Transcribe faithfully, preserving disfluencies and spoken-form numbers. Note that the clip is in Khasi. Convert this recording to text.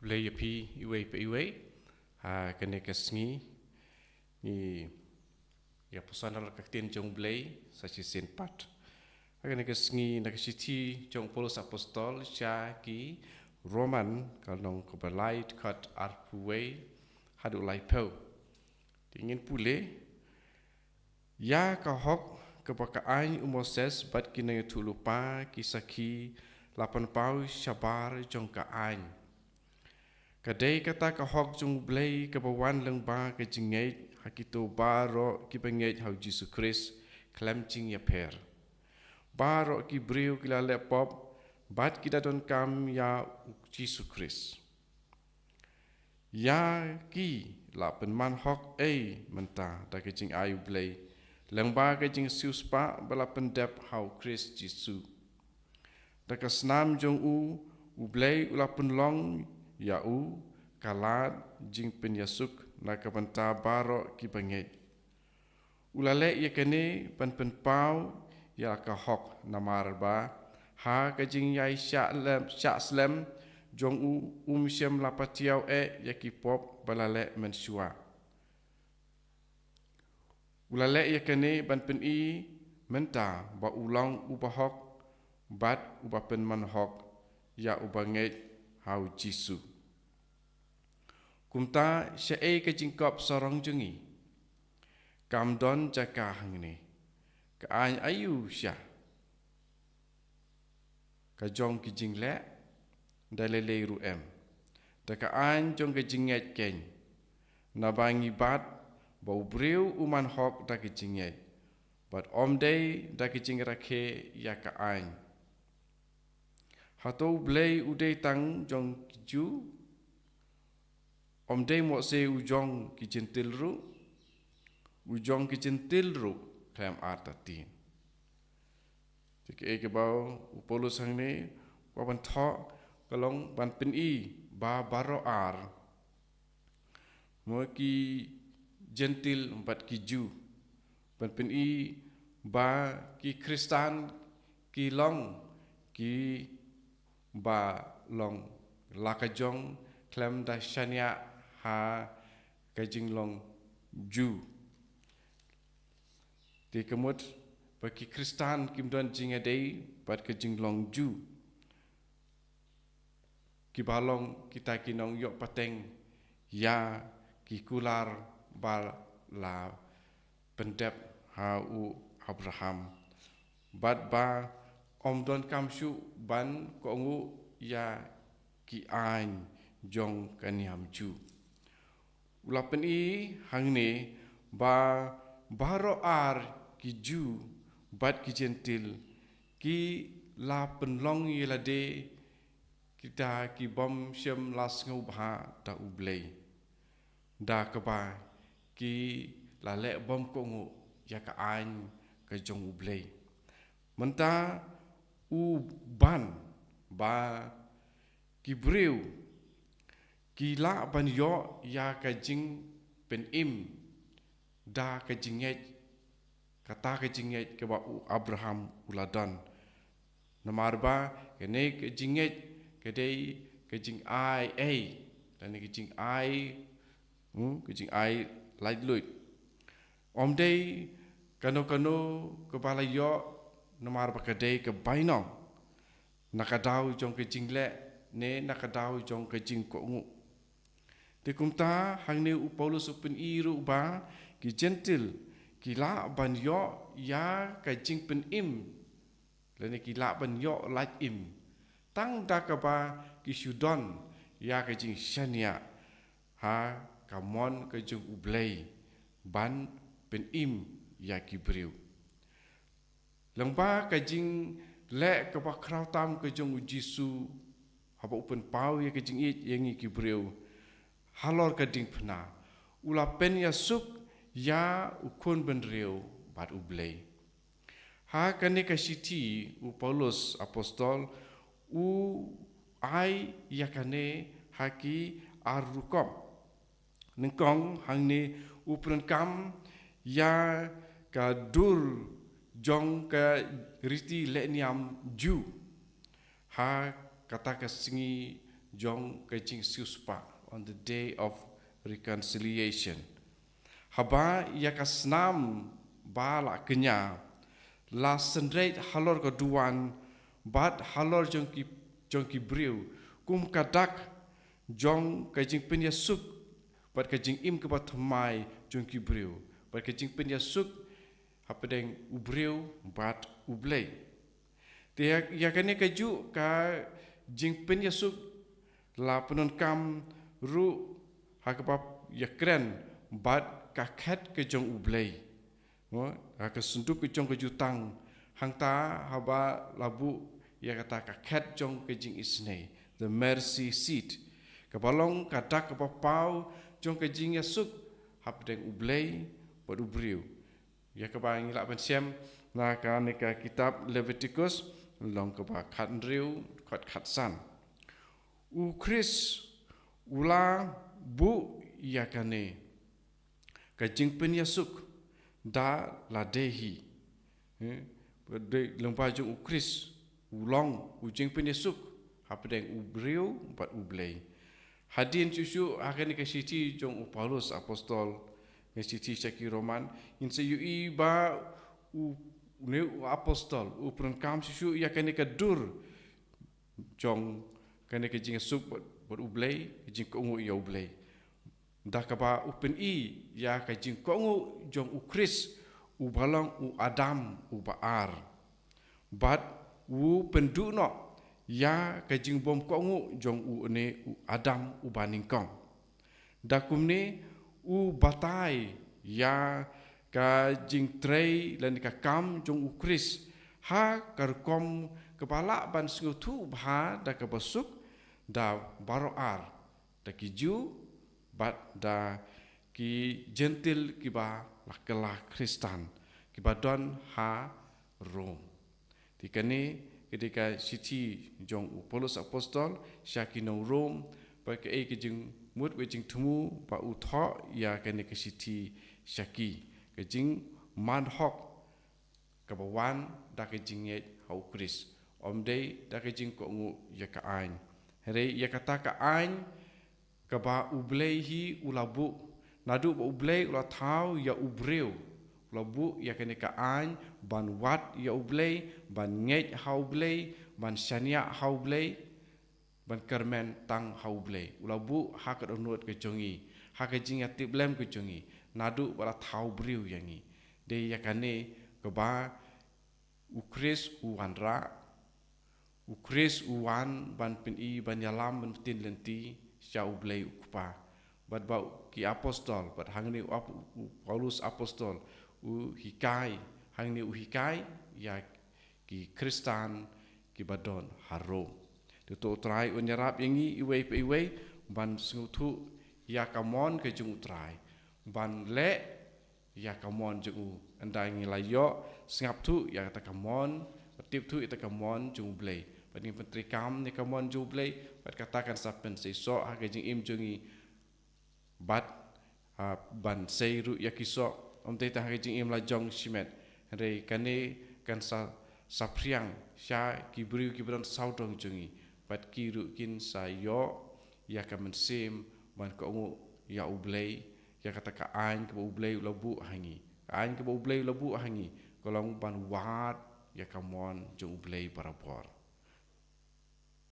Blei ïa phi iwei pa iwei. Ha kane ka sngi ngi ïa pyrshang da ka ktien jong Blei sa shisien pat. Ha kane ka sngi na ka shithi jong Paulus Apostol sha ki Roman, ka lynnong kaba lai, dkhot arphew wei haduh laiphew. Te ngin pule. Ïa ka hok kaba ka aiñ u Moses bad ki nongïathuhlypa ki sakhi la pynpaw shabar jong ka aiñ. Ka dei kata ka hok jong U Blei kaba wan lyngba ka jingngeit ha kito baroh kiba ngeit ha U Jisu Khrist khlem jingïapher. Baroh ki briew ki la leh pop bad ki da donkam ïa U Jisu Khrist. Ïa ki la pynman hok ei mynta da ka jingai U Blei lyngba ka jingsiewspah ba la pyndep ha U Khrist Jisu. Da ka snam jong u, U Blei u la pynlong ïa u ka lad jingpynïasuk na ka bynta baroh kiba ngeit. U la leh ïa kane ban pynpaw ïa ka hok, namar ba ha ka jingïaishah lem, shah slem jong u, um shym la patiaw eh ïa ki pop ba la leh mynshuwa. U la leh ïa kane ban pyni mynta ba u long u bahok bad u ba pynman hok ïa u ba ngeit ha U Jisu. Kumta shaei ka jingkop sarong jong ngi? Kam don jaka hangne. Ka aiñ aiu sha ka jong ki jingleh? Da lei lei ruh em. Da ka aiñ jong ka jingngeit keiñ. Naba ngi bat ba u briew u man hok da ka jingngeit, bad ym dei da ka jingrakhe ïa ka aiñ. Hato U Blei u dei tang jong ki Jiw? Ym dei mo se u jong ki Jentil ruh? U jong ki Jentil ruh khlem artatien. Te kaei kaba u Paulus hangne u kwah ban thoh ka long ban pyni ba baroh ar, mo ki Jentil bad ki Jiw, ban pyni ba ki Khristan ki long kiba long la ka jong khlem da shaniah ha ka jinglong Jiw. Te ka mut ba ki Khristan kim don jingïadei bad ka jinglong Jiw. Kiba long kita ki nongïoh pateng ïa ki kular ba la pyndep ha u Abraham, bad ba ym donkam shuh ban kohnguh ïa ki aiñ jong ka niam Jiw. U la pyni hangne ba baroh ar, ki Jiw bad ki Jentil, ki la pynlong ïa lade kita ki bym shym la sngewbha da U Blei, da kaba ki la leh bym kohnguh ïa ka aiñ ka jong U Blei. Mynta u ban ba ki briew ki lah ban ïoh ïa ka jingpynim da ka jingngeit, kata ka jingngeit kaba u Abraham u la don. Namar ba kane ka jingngeit ka dei ka jingai ei, lane ka jingai, hmm, ka jingai laitluid. Ym dei kano kano kaba la ïoh, namar ba ka dei ka bainong na ka daw jong ka jingleh ne na ka daw jong ka jingkohnguh. Te kumta hangne u Paulus u pyni ruh ba ki Jentil ki lah ban ïoh ïa ka jingpynim, lane ki lah ban ïoh lait im, tang da kaba ki shu don ïa ka jingshaniah ha ka mon ka jong U Blei ban pynim ïa ki briew. Lyngba ka jingleh kaba khraw tam ka jong U Jisu, haba u pynpaw ïa ka jingïeit ïa ngi ki briew halor ka diengphna, u la pynïasuk ïa u khun bynriew bad U Blei. Ha kane ka shithi u Paulus Apostol u ai ïa kane ha ki ar rukom. Nyngkong, hangne u pyndonkam ïa ka dur jong ka riti lehniam Jiw ha kata ka sngi jong ka jingsiewspah, on the day of reconciliation. Haba ïa ka snam ba la kñia la synreit halor ka duwan bad halor jong ki, jong ki briew, kum ka dak jong ka jingpynïasuk bad ka jingim kaba thymmai jong ki briew, bad ka jingpynïasuk hapdeng u briew bad U Blei. Te ïa, ïa kane kajuh ka jingpynïasuk la pyndonkam ruh ha kaba ïakren bad ka khet ka jong U Blei. Mo, ha ka synduk ka jong ka jutang. Hangta haba la buh ïa kata ka khet jong ka jingisynei, the mercy seat, kaba long ka dak kaba paw jong ka jingïasuk hapdeng U Blei bad u briew. Ïa kaba ngi lah ban shem na kane ka kitab Leviticus, lynnong kaba khathynriew, khat khatsan. U Khrist u la buh ïa kane ka jingpynïasuk da lade hi. Eh, dei lyngba jong U Khrist u long u jingpynïasuk hapdeng u briew bad U Blei. Hadien shuh shuh ha kane ka shithi jong u Paulus apostol, ka shithi sha ki Roman, ngin sa ïohi ba u, une u apostol u pyndonkam shuh shuh ïa kane ka dur jong kane ka jingïasuk bad, bad U Blei, ka jingkohnguh ïa U Blei. Da kaba u pyni ïa ka jingkohnguh jong U Khrist, uba long u Adam uba ar. Bad u pynduh noh ïa ka jingbymkohnguh jong une u Adam uba nyngkong. Da kumne u batai ïa ka jingtrei lane ka kam jong U Khrist ha ka rukom kaba lah ban sngewthuh bha da kaba suk da baroh ar, da ki Jiw bad da ki Jentil kiba la kylla Khristan, kiba don ha Rom. Te kane ka dei ka shithi jong u Paulus apostol sha ki nong Rom, bad kaei ka jingmut, ka jingthmu ba u thoh ïa kane ka shithi sha ki, ka jingman hok kaba wan da ka jingngeit ha U Khrist, ym dei da ka jingkohnguh ïa ka aiñ. Hynrei ïa kata ka aiñ kaba U Blei hi u la buh, naduh ba U Blei u la thaw ïa u briew, u la buh ïa kane ka aiñ ban wad ïa U Blei, ban ngeit ha U Blei, ban shaniah ha U Blei, ban kyrmen tang ha U Blei. U la buh ha ka dohnud ka jong ngi, ha ka jingïatiplem ka jong ngi, naduh ba la thaw briew ïa ngi. Dei ïa kane kaba U Khrist u wanrah, U Khrist u wan ban pyni, ban ïalam, ban pynlynti sha U Blei U Kpa. Bad ba ki apostol, bad hangne u ap-, u Paulus apostol u hikai, hangne u hikai ïa ki Khristan kiba don ha Rom. Te to U Trai un ïarap ïa ngi iwei pa iwei ban sngewthuh ïa ka mon ka jong U Trai, ban leh ïa ka mon jong u. Ynda ngi la ïoh sngap thuh ïa kata ka mon, tip thuh ïa kata ka mon jong U Blei, bad ngin pyntreikam ïa ka mon jong U Blei, bad kata kan sa pynseisoh ha ka jingim jong ngi, bad, ah, ban sei ruh ïa ki soh, ym dei tang ha ka jingim la jong shimet, hynrei kane kan sa, saphriang sha ki briew kiba don sawdong jong ngi, bad ki ruh kin sa ïoh ïa ka mynsiem ban kohnguh ïa U Blei, ïa kata ka aiñ kaba U Blei u la buh ha ngi. Ka aiñ kaba U Blei u la buh ha ngi ka long ban wad ïa ka mon jong U Blei barabor.